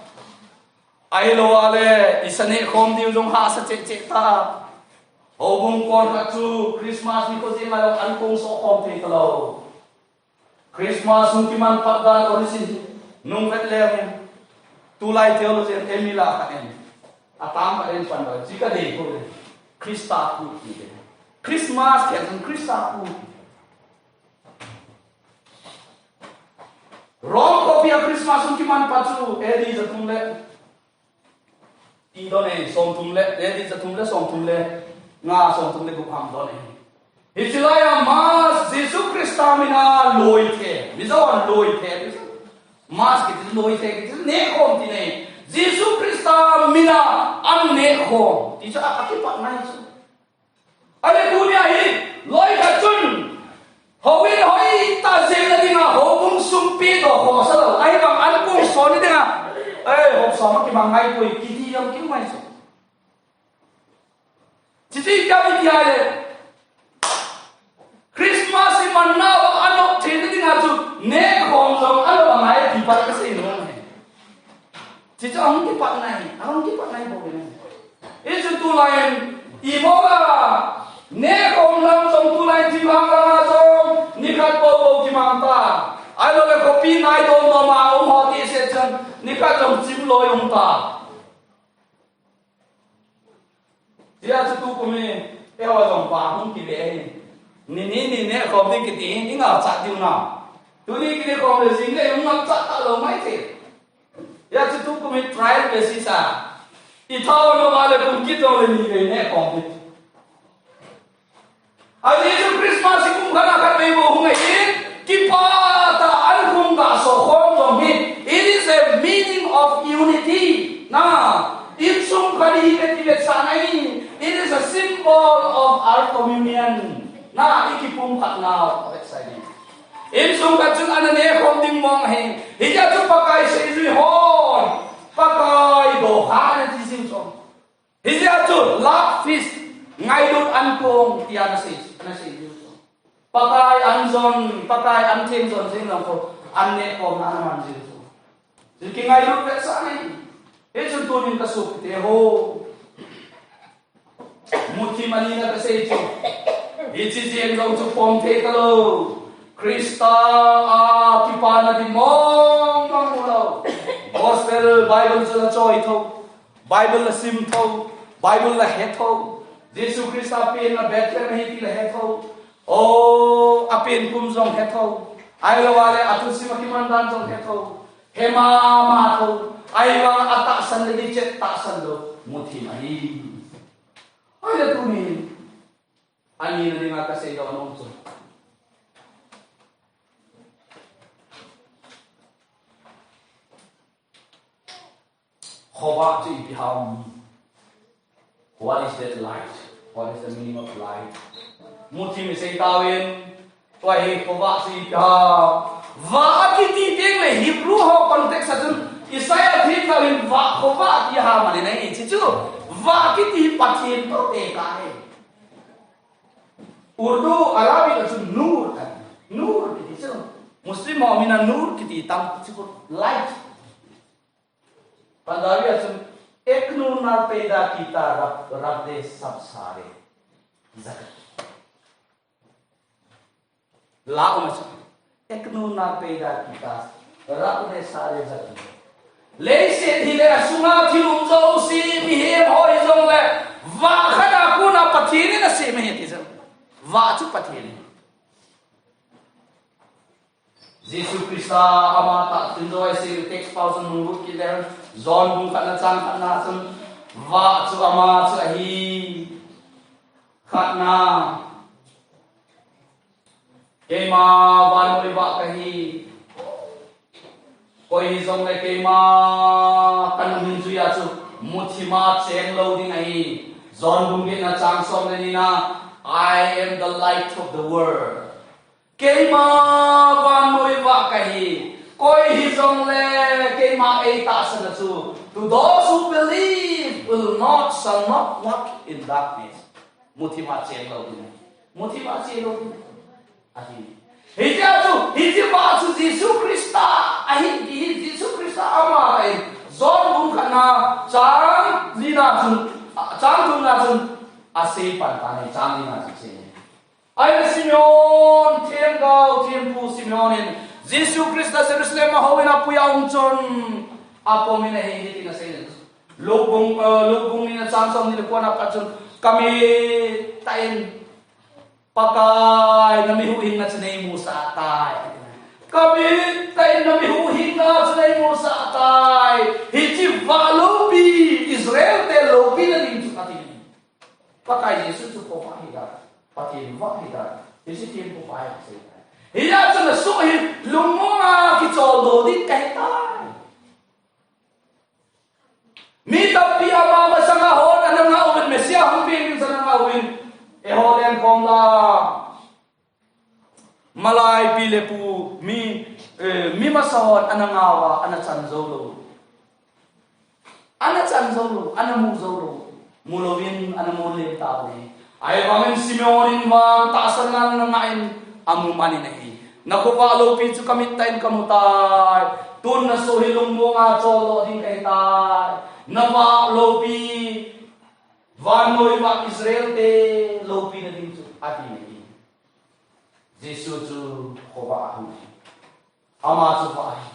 Ahilou le, isa nehkhom diu jong hahsa cheh cheh ta. Houbung kon khat chu Christmas nikho jeng a jong ankong so khom thei talou. Christmas hung kiman phat dan origin hi nung vet leu hen. Tulai theologian Emil a khat in, atam khat in pan ba, chi kadei ko le, Christa pu ti le. Christmas khen Christa pu. Rome khopi a Christmas hung kiman phat chu A D jathum le, ti don e, somthum le, A D jathum le, somthum le nga, somthum le gup ham don e. Hiche lai a Mass Jesu Christa mina loithe, Mizo a loithe. Mass kiti loithe, kiti nehkhom ti ne. Jesu Christa mina an nehkhom. Ti chu a, akipatna hi chu. Ahile tunia hi, loi khat chun, houin hoitah jeng na dinga, houbung sung pi doh khosa lou, ahivang ankong so na dinga, eh, hop som a kimang ngai poi, kiti jong kimu ngai so. Chichi kya bi tia le, Christmas iman nauva anop thei na dinga chu, nehkhom jong anop angai ti pat kasei nom e. Chichu ahung kipatna hi, ahung kipatna hi bou hi. Hichu tulai in, ibola, nehkhom lam jong tulai in thilha lam a jong, nikhat bou bou kimang ta. Ahilou le khopi nai don don ma um ho ti se chun, nikhat jong chim loi um ta. Hijeh a chu tukum hi, eiho jong pa hung kile hi. Ni, ni, ni nehkhom ding kiti hi, i ngaicha diu na. Tuni kinehkhom le jing le, i ngaicha talou mai thei. Hijeh a chu tukum hi trial basis a. I thao no ma le kum kit jong le ni vei nehkhom ding. Ajeh chu Christmas hi kum khat a khatvei bou hung ahin, kipah tah a an hung ga so khom jong hi, it is a meaning of unity. Na, insung khat hi veti vetsahna hi, it is a symbol of our communion. Na, i kipumkhat nau, vetsahna. Insung khat chun ana nekhom ding mong ahi. Hijeh chun Pakai seijui hon, Pakai doh kha ana ti jing chu. Hijeh chun love feast, ngailut an kong tia ana sei, ana sei jing chu. Pakai an jon, Pakai an theng jon jing lang kho, an nekhomna ana man jing chu. Chu kingailut vetsah ahi. Hichun tunin ka sopite ho, muthim anina kasei chu, hiche jeng jong chu pom thei talou. Christa a kipana ding mong mong mu lou. Gospel Bible chu la choi tho. Bible la sim tho. Bible la he tho. Jesu Christa penna Bethlehem ahi ti la he tho. O, apen kum jong he tho. Ahilou le athusim a kiman dan jong he tho. He mama tho. Ahivang atahsan le dichet tahsan lou muthim ahi. Ahile tuni, anina dinga kasei doh nom chu, khovah chu ipi ham? What is that light? What is the meaning of light? Muthim isei tauvin, tua hi khovah chu ipi ham? Vah akiti teng le Hebrew ho context a chun, Isaiah themgao in vah khovah ti ham ahi nai, hiche chu vah kiti hi Pathen toh tekah ahi. Urdu, Arabic a chun nur ahi. Nur kiti chu Muslim ho mina nur kiti tam chu light. Punjabi a chun, "Ek nur ne peyda kita, Rab, Rab ne sab sare zakat." La um a chun, "Ek nur ne peyda kita, Rab ne sare zakat." Leiset hi le asunga thil um jouse, mihem ho hijongle, vah khat a kona Pathen in asem ahi ti chu. Vah chu Pathen in. Jesu Christa ama tah tin jong isei text pau chun hung lut kit leu. John bung khatna chang khatna chun, vah chu ama chu ahi. Khatna, keima vannoi vah kahi. Koi hijongle keima kanung hinjui a chu muthim a cheng lou ding ahi. John bung getna chang som le nina, "I am the light of the world." Keima vannoi vah kahi. Koi hijongle keima eitahsan a chu, to those who believe will not, shall not walk in darkness. Muthim a cheng lou ding. Muthim a cheng lou ding. Ahi. Hitia chu, hiche vah chu Jesu Christa ahi, hi Jesu Christa ama ahi. John bung khatna, chang lina chun, chang thumna chun asei pan tan ahi, chang lina chun sei. Ahile Simeon, themgao thempu Simeon in Jesu Christa Jerusalem a houin apui a um chun, apom in ahi, hitin asei in. Luke bung, eh, Luke bung nina chang som ni le kona pat chun, "Kamit tah in Pakai, na mi huhhingna chu nei musah tai. Kamit tah in na mi huhhingna chu nei musah tai. Hiche vah loupi, Israel te loupina ding chu," ati. Pakai Jesu chu khovah ahi tai. Pathen vah ahi tai. Hiche thempu pa hi asei tai. Hijeh a chu nasoh hi lungmong a kicholdo ding kahi tai. Mi tampi ama masanga hon ana ngah uvin, Messiah hung peng ding chu ana ngah uvin. Eiho lengkhom la. Malai pi le pu mi, eh, mi masa hon ana ngah uva, ana chan jou lou. Ana chan jou lou, ana mu jou lou. Mu louvin ana mu lem tauve. Ahivangin Simeon in vang tahsanna ana ngah in amu man in ahi. Na khovah loupi chu kamit tah in kamu tai. Tun nasoh hi lungmong a choldo ding kahi tai. Na vah loupi, vannoi vah Israel te loupina ding chu, ati in ahi. Jesu chu khovah ahi. Ama chu vah ahi.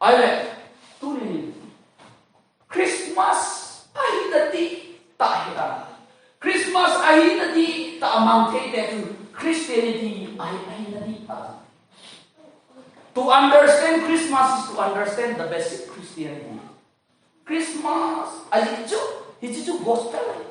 Ahile, tunin Christmas ahina dihtah hi a. Christmas ahina dihtah a mang thei te chu Christianity ahi, ahina dihtah. To understand Christmas is to understand the basic Christianity. Christmas, ajeh chu, hiche chu gospel ahi.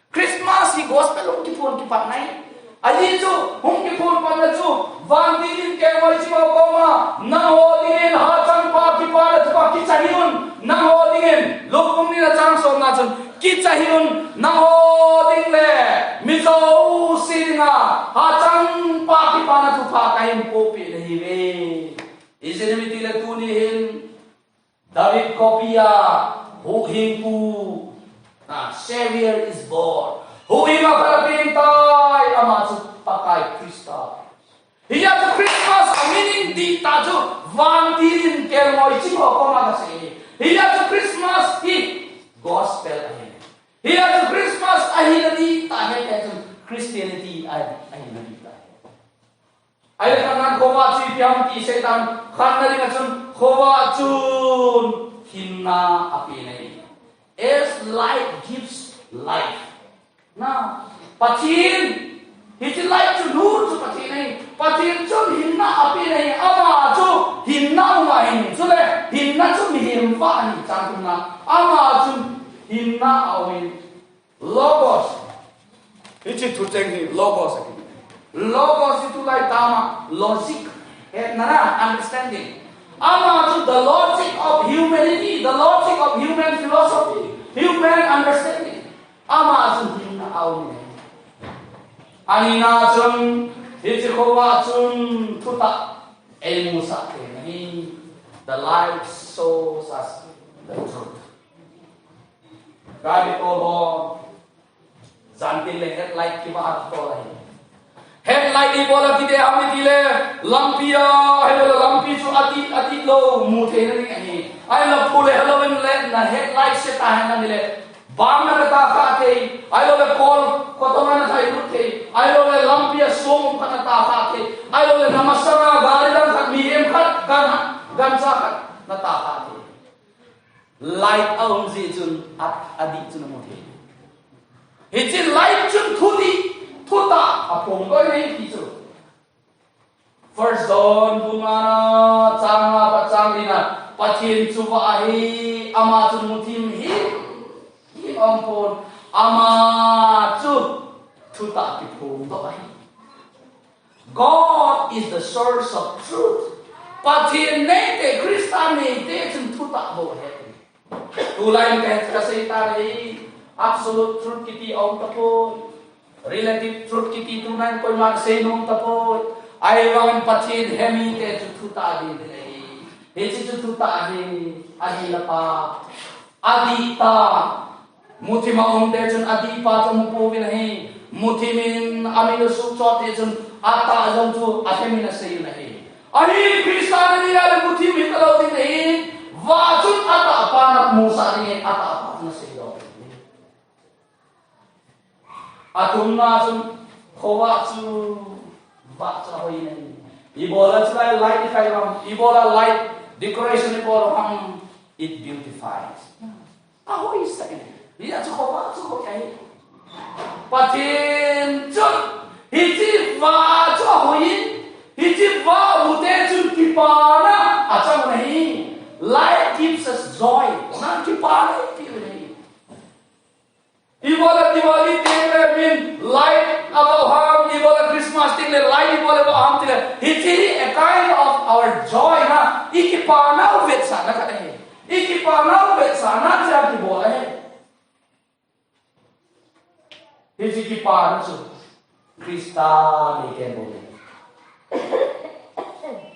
Christmas hi gospel hung kiphong kipat nai. Ajeh chu, hung kiphong patna chu, vantil in kengoi chimau koma, nangho dingin hachangpa kipana thupha kicha hih un, nangho dingin, Luke bung nina chang somna chun, kicha hih un, nangho ding le, mi jouse Hachangpa kipana thupha kahin pohpeh nahiuve. Ijeh inem itile tuni hin David khopi a huhhingpu, ah, Savior is born. Huhhing akhat apeng tai, ama chu Pakai Christa. Hijeh chun Christmas a meaning dihtah chu vantil in kelngoi ching ho koma kasei. Hijeh chun Christmas hi gospel ahi. Hijeh chun Christmas ahina dihtah ahi, hijeh chun Christianity ahi, ahina dihtah ahi. Ahile khatnan khovah chu ipi ham ti seitan, khatna dinga chun khovah chun hinna apen ahi. As light gives life. Na, Pathen, hiche light chu, nur chu Pathen ahi. Pathen chun hinna apen ahi. Ama chu hinna um ahin. Chule hinna chu mihem vah ahi, chang thumna. Ama chun hinna aum in. Logos. Hiche thucheng hi Logos ahi. Logos hi tulai tama logic, hetna, understanding. Ama chu the logic of humanity, the logic of human philosophy, human understanding. Ama chu hinna aum e. Anina chun, hiche khovah chun thutah eimusah thei ahi. The light shows us the truth. Gari tol ho, jantin le headlight kivah a kitol ahi. Headlight ibola kide ham itile, lampi a, ahilou le lampi chu adih, adih lou, mu theina ding ahi. Ahilou le phu le helou in le na headlight se tahen lang hile, bang na tah kha thei, ahilou le kol, kotong a na thai lut thei, ahilou le lampi a song khat na tah kha thei, ahilou le na masanga gari dang khat, mihem khat, gan, gancha khat na tah kha thei. Light aum jeh chun a, adih chu namu thei. Hiche light chun thudih, thutah aphongdoh e ti chu. First John bung nga na chang nga apat chang li na, Pathen chu vah ahi, ama chun muthim himhim aumpon, ama chu thutah kiphongdoh ahi. God is the source of truth. Pathen neite, Christa neite chun thutah bou ahi. Tulai in ka, kasei tan ahi, absolute truth kiti aum tapoi. Relative truth kiti tunan koiman seinom tapoi. Ahivangin Pathen hemite chu thutah ding ding ahi. Hiche chu thutah ahi, ahi lapa. Adihpa. Muthim a umte chun adihpa chu amu pouvin ahi. Muthimin amin asuhchot te chun atah jong chu athemin asei in ahi. Ahi Christa nahile muthim hita lou ding ahi. Vah chun atahpa namusah ding ahi, atahpa chun asei lou ding ahi. Athumna chun khovah chu, vah chu ahoi in ahi. Ibola chulai light ikhai ham, ibola light decoration ibol ham, it beautifies. Ahoi sah in. Hijeh chun khovah chu hoi ahi. Pathen chun hiche vah chu ahoi in, hiche vah mute chun kipana achang un ahi. Light gives us joy. Nang kipana ipi un ahi. Ibola Diwali teng le min light avah u ham, ibola Christmas teng le light ibol avah u ham tile, hiche hi a kind of our joy na, ikipana u vetsahna khat ahi. Ikipana u vetsahna chea kibol ahi. Hiche kipana chu Christa neite bou ahi.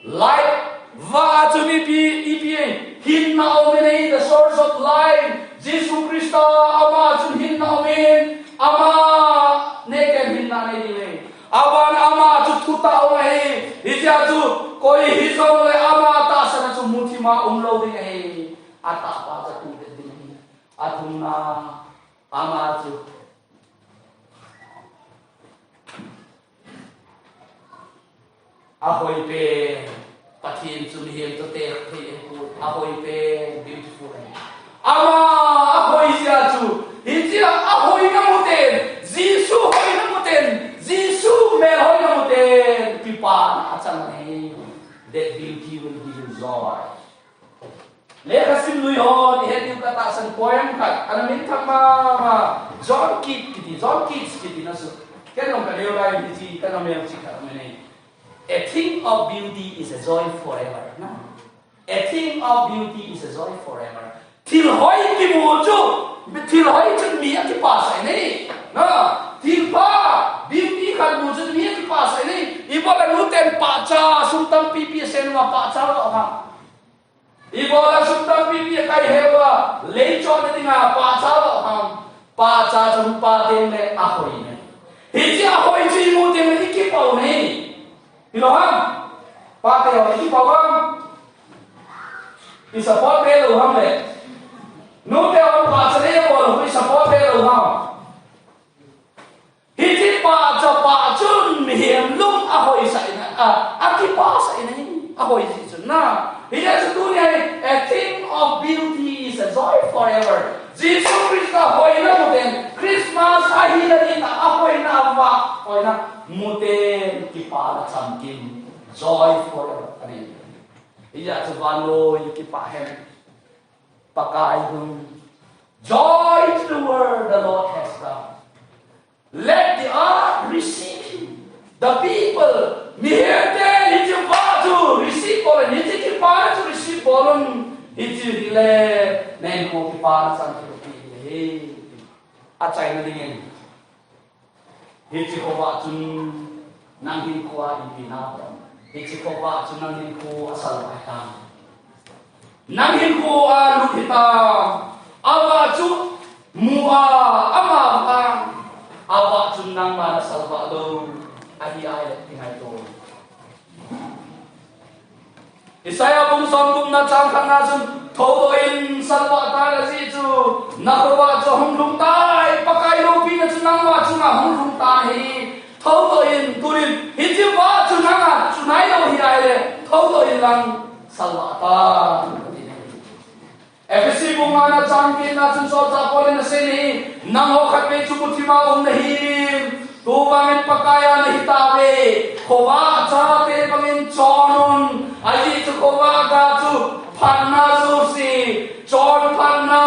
Light, vah a chun ipi, ipi ahi, hinna aumin ahi, the source of life. Jesu Christa, ama chun hinna aumin, ama neiten hinna nei ding ahi. Aban ama chu thutah aum ahi. Hijeh chun koi hijongle ama tahsan a chu muthim a um lou ding ahi. Atahpa chu atudet ding ahi. Athumna, ama chu ahoi pen, Pathen chu mihem toh teh thei ahipoi, ahoi pen, beautiful ahi. Ama ahoi jeh chun, hichea ahoina muten, Jesu hoina muten, Jesu melhoina muten, kipana achang ahi. That beauty will give you joy. Lekhasim lui hon ihet diu katahsan poem khat, ana min thang mama, John Keats kiti, John Keats kiti na chu. Ken jong kaneo lai hiche, kana melchih khat aum e. A thing of beauty is a joy forever. Na? A thing of beauty is a joy forever. Thil hoi kimu chu, thil hoi chun mi akipasah e. Na? Thil pha, beauty khat mu chu pahcha lou ham. Ibola sum tampi pi kai heuva, lei chonna dinga pahcha lou ham. Pahcha chu pa teng le ahoi ahi. Hiche ahoi chu imu teng le ikipah u ahi. Hilou ham? Pate ho ikipah u ham? I support be lou ham le? Nute ho pahcha le bol u i support be lou ham? Hiche pahcha pa chun mihem lung ahoisah in a, a, akipasah in ahi, ahoi jeh chun na. Hijeh chun tunia hi, a thing of beauty is a joy forever. Jesu Christa hoina mu teng, Christmas ahina ding a ahoina a vah, hoina mu teng kipana chamkim, joy forever. Amen. Hijeh chun vannoi kipah hen. Pakai hung. Joy to the world, the Lord has come. Let the earth receive him. The people, mihemte hiche vah chu receive bol un, hiche kipana chu receive bol un, hiche hile, nahinkho kipana chan chu pi le. Achaina dingin. Hiche khovah chun nang hinkho a ipi na pon. Hiche khovah chun nang hinkho a salvah ta. Nang hinkho a lut hita. Avah chu mu a, ama vah. Avah chun nangma na salvah lou. Ahi ai le ti ngai to. Isaiah bung somgup na chang khat na chun, thoudoh in salvah tan ajeh chu, na khovah chu hung lhung tai, Pakai loupina chu nangma chunga hung lhung tan ahi. Thoudoh in, tunin, hiche vah chu nanga chu nailou ahi ai le, thoudoh in lang salvah tan. Ephesi bung nga na chang get na chun solchah Paul in asei in ahi, nangho khatvei chu muthim a um nahiuvin, tuvangin Pakai a nahi tauve, khovah chate bangin chon un, ajeh chu khovah ga chu phatna jouse, chonphatna,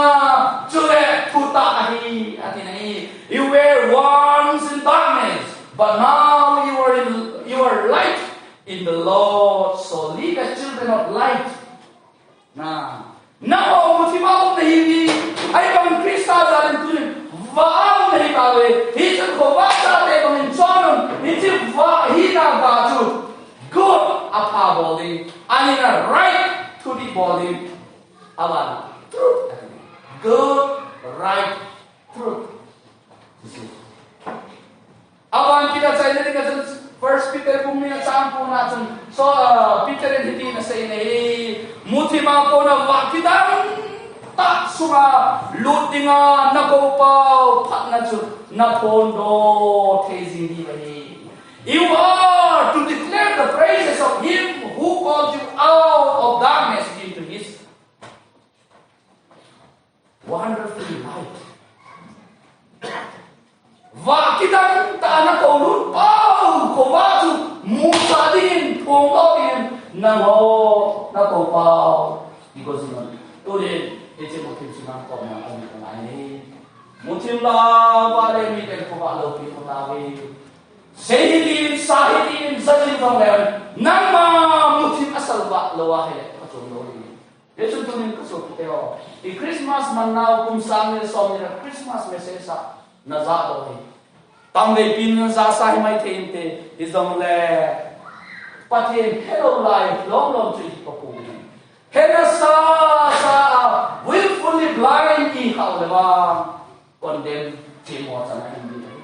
chule thutah ahi, ati in ahi. You were once in darkness, but now you are in, you are light in the Lord. So live as children of light. Na, nangho muthim a um nahiuvin, ahivangin Christa jal in tunin vah a um nahi tauve, hichun khovah chate bangin chon un, hiche vah hina ga chu good, apha bol ding, ahina right, thudih bol ding, aban truth, good, right, truth. Aban kit a achaina ding a chun First Peter bung ni na chang ko na chun, so, ah, Peter in hitin asei in ahi, muthim a kona vah kidang tah sunga lut dinga na koupau phatna chu na phondoh thei jing ding ahi. You are to declare the praises of him who called you out of darkness into his wonderful light. Vah kidang tah a na koulut pau, khovah chu musah dingin, phondoh dingin, nangho na koupau. Because you know, tunin, hiche muthim chu nang koma um nalai ahi. Muthim la, vale miten khovah loupi kho tauve. Sei hitin, sa hitin, ja hitin jongle, nangma muthim a salvah lou ahile, achom lou ding. Hichun tunin ka sopite ho, i Christmas man nau kum sang ni le som ni le Christmas message a na jah lou hi. Tam veipi in na jah sa hi mai thei inte, hijongle Pathen helou lai lom lom chu i pa pu. Hena sa sa a willfully blind i hau le vang condemn themmo chana in ding.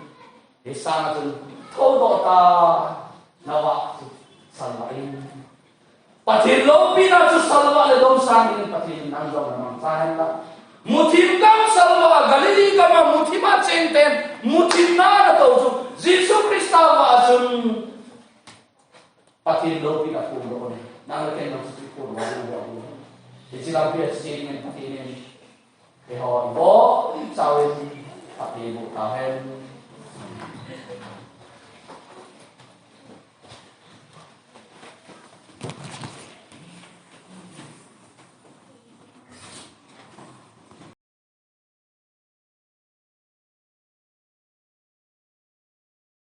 Hisanga chun thoudoh tan, na vah chu salvah in. Pathen loupina chu salvah le domsang in Pathen in nang jong na mangcha hen lang. Muthim gam salvah, Galilee gam a muthim a cheng ten, muthimna na tou chu, Jesu Christa vah chun Pathen loupina phondoh in. Nang le kei in jong chu phondoh in. Hiche lampi a cheng in Pathen in eiho ibonchauvin phatthei boh tahen.